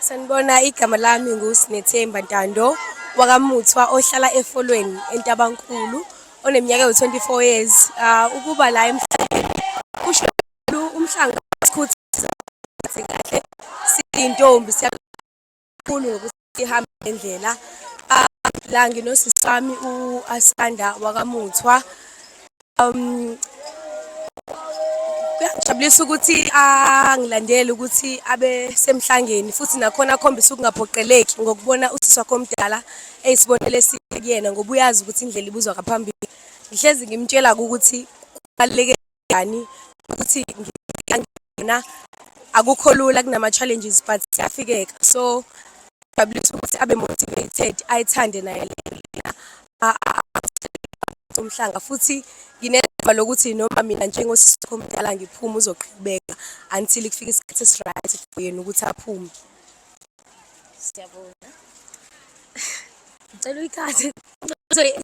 Sanibona, igama lami nguSinethemba Ntando wakaMuthwa ohlala eFolweni eNtabankulu oneminyaka ewu-24 years. Ukuba la emhlabeni kusho umhlanga sikhuthaza kahle siyintombi siyakhulu ngokuthi sihambe ngendlela. La nginosisi wami u-Asanda wakaMuthwa. Kuyangijabulisa ukuthi angilandele ukuthi abe semhlangeni futhi nakhona akhombise ukungaphoqeleki ngokubona usisi wakhe omdala eyisibonelo esihle kuyena ngoba uyazi ukuthi indlela ibuzwa ngaphambili. Ngihlezi ngimtshela-ke ukuthi kubaluleke kanjani ukuthi ngiyona akukho lula kunama-challenges but siyafikeka. So jabulisa ukuthi abe motivated ayithande naye lena umhlanga futhi nginethemba lokuthi noma mina njengosisi omdala ngiphuma uzoqhubeka until kufike isikhathi esi-right for yena ukuthi aphume. Siyabonga. Ngicela uyithathe.